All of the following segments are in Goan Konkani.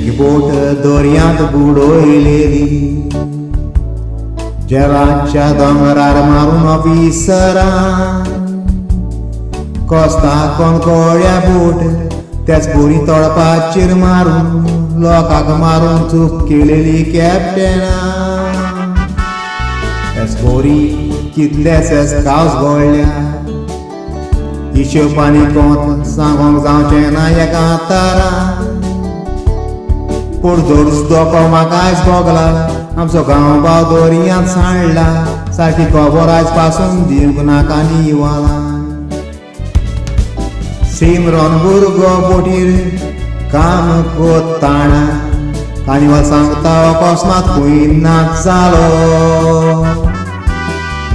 एक बोट दर्यांत बुडयलेली, जेलाच्या दोंगरार मारून ऑफिसरान. कोस्ता कोणकोड्या बोट त्याच बोरी तळपाचेर मारून लोकांक मारून चूक केलेली कॅप्टनान. त्याच बोरी कितलेशेच कावस गळ्ळ्या, हिशोब आनी कोंत सांगोंक जावचें ना एका तारा. पूण जोडच धोको म्हाका आयज भोगला, आमचो गांव भाव दर्यांत सांडला. सारकी खबर आयज पासून दिवंक नाका निवाला. सिमरन भुरगो बोटीर काम कोत्ताणा, कानिवाल सांगता अकस्मात खंय नाच जालो.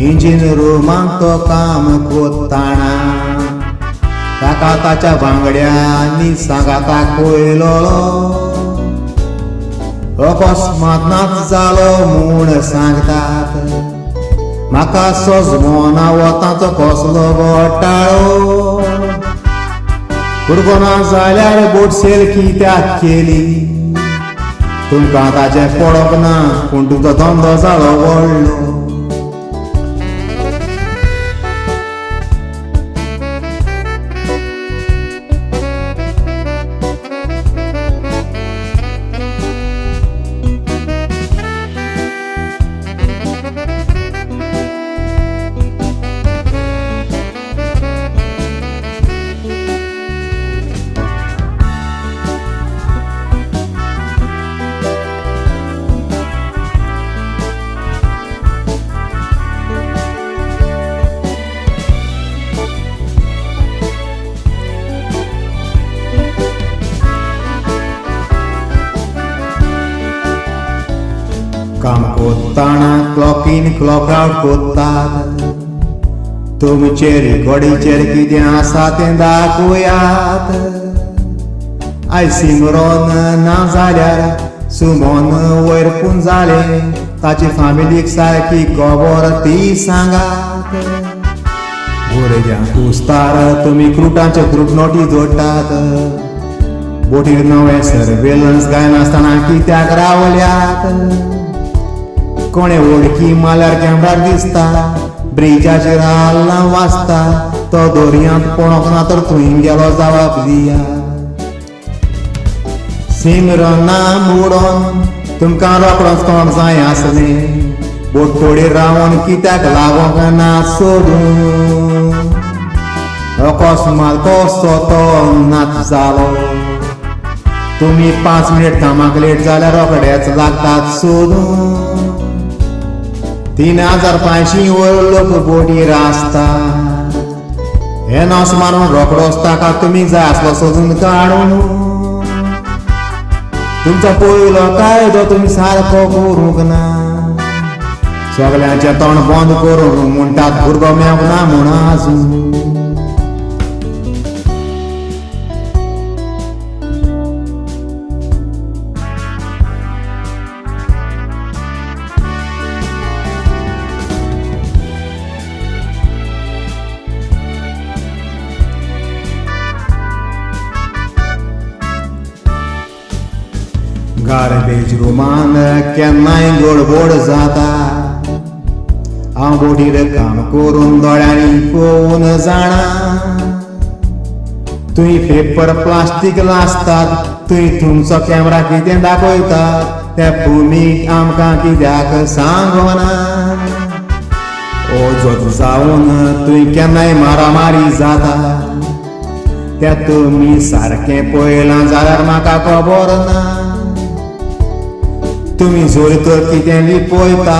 इंजीन रुमांत तो काम कोत्ताणा, ताका ताच्या बांगड्यांनी सांगाता कोयलोलो. अकस्मात नाच जालो म्हूण सांगतात, म्हाका सजमोना वताचो कसलो घोटाळो. भुरगो ना जाल्यार बोट सेल कित्याक केली? तुमकां ताचें पडोंक ना, पूण तुमचो धंदो जालो व्हडलो. काम कोत्ताना क्लॉक इन क्लॉक आउट कोत्तात, तुमचे रिकॉर्डीचेर कितें आसा तें दाखयात. आयज सिमरोन ना जाल्यार सुमोन वयर पूण जालें, ताची फामिलीक सारकी खबर ती सांगात. भुरग्यांक कुस्तार तुमी क्रुटांच्यो क्रूट नोटी जोडटात, बोटीर नवें सर्वेलन्स गायनासतना कित्याक रावल्यात? कोणे उडकी मारल्यार कॅमरार दिसता, ब्रिजाचेर आल्लां वाजता, तो दर्यांत पडोंक ना तर खंय गेलो जबाब दिया. सिमरना बुडोन तुमकां रोखडोच कोण जाय आसलें, बोट थोडी रावन कित्याक लागोंक ना सोदून? अकस्मात कसो तो नाच जालो? तुमी 5 मिनट कामाक लेट जाल्यार रोखडेच लागतात सोदून. 3500 वयर लोक बोटीर आसता, एनोस मारून रोखडोच ताका तुमी जाय आसलो सोदून काडून. तुमचो पयलो कायदो तुमी सारको करूंक ना, सगल्यांचें तोंड बंद करून म्हणटात भुरगो मेवंक ना म्हूण आजून. गार्बेज रुमान केन्नाय गडबड जाता, हांव बोटीर काम करून दोळ्यांनी पळोवन जाणा. थंय पेपर प्लास्टीक लासतात, थंय तुमचो कॅमरा कितें दाखयता तें तुमी आमकां कित्याक सांगना? ओजोत जावन थंय केन्नाय मारामारी जाता, तें तुमी सारकें पळयलां जाल्यार म्हाका खबर ना. तुमी जोर तर कितें लिपयता,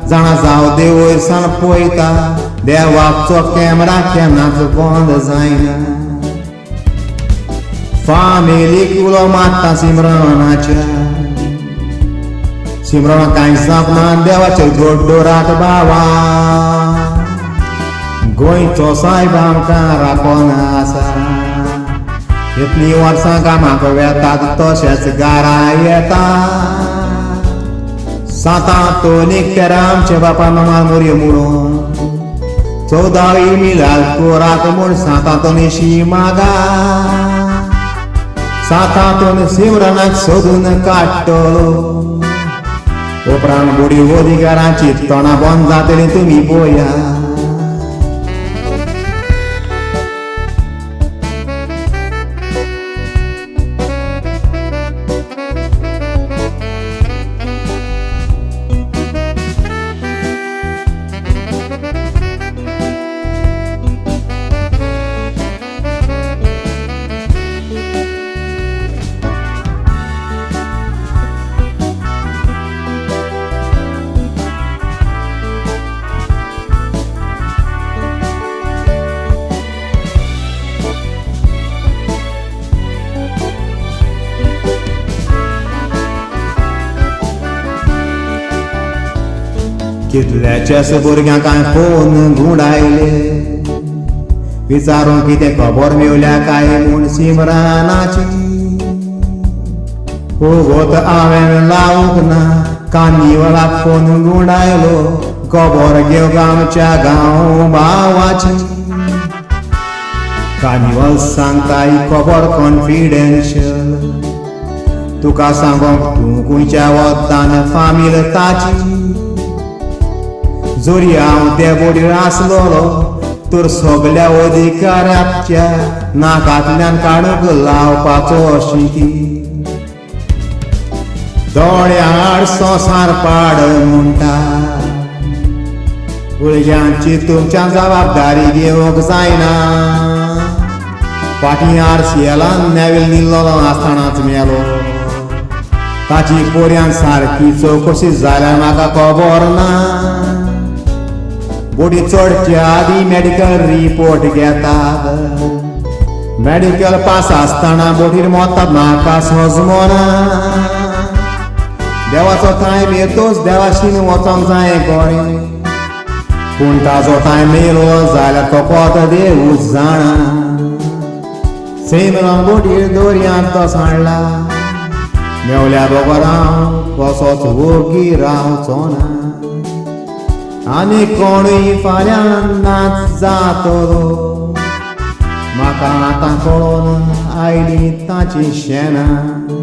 जाणा जावं दे वयरसान पळयता, देवाचो कॅमरा केन्नाच बंद जायना. फामिलीक उलो मारता सिमरनाच्या, सिमरना कांय जावंक ना देवाचेर गोड्डो रात बावा. गोंयचो सायब आमकां राखोन आसा, इतलीं वर्सां कामाक वेतात तशेंच घरा येता. सातां तोनीक तेरा आमच्या बापान मार मोरयो म्हणून, 14वी मिलाल कोरात म्हूण सातां तोनी शिमागा. सातातून सिमरनाक सोदून काडटलो. उपरांत बोडी अधिकारांची तोंडां बंद जातली तुमी पळया. कितल्याच्याच भुरग्यांक हांवें फोन घुंवडायले, विचारूंक कितें खबर मेवल्या काय म्हूण सिमरनाची. वोगोत हांवें लावंक ना, कार्निवलाक फोन घुंवडायलो, खबर घेवंक आमच्या गांव भावाची. कार्निवल सांगता ही खबर कॉन्फिडेन्शियल, तुका सांगोंक तूं खंयच्या वतान फामील ताची. जरी हांव ते बोडीर आसलोलो तर सगल्या अधिकाऱ्याच्या नाकांतल्यान काडूंक लावपाचो शिकी. दोळ्यार संवसार पाड म्हणटा, भुरग्यांची तुमच्या जबाबदारी घेवंक जायना. फाटीं आरसीएलान नॅवील निल्लोलो आसतनाच मेलो, ताची पोरयान सारकी चवकशी जाल्यार म्हाका खबर ना. बोडी चडच्या आदीं मॅडिकल रिपोर्ट घेतात, मॅडिकल पास आसतना बोटीर मोतात म्हाका सजमना. देवाचो टायम येतोच देवाशीन वचोंक जाय गोरें, पूण ताजो टायम येयलो जाल्यार तो कोत देवूच जाणा. सिमरन बोटीर दर्यांत तो सांडला, मेवल्या बगर हांव कसोच वोगी रावचो ना. आनी कोणूय फाल्यां नाच जातलो, म्हाका आतां कळोन आयली ताची शेणां.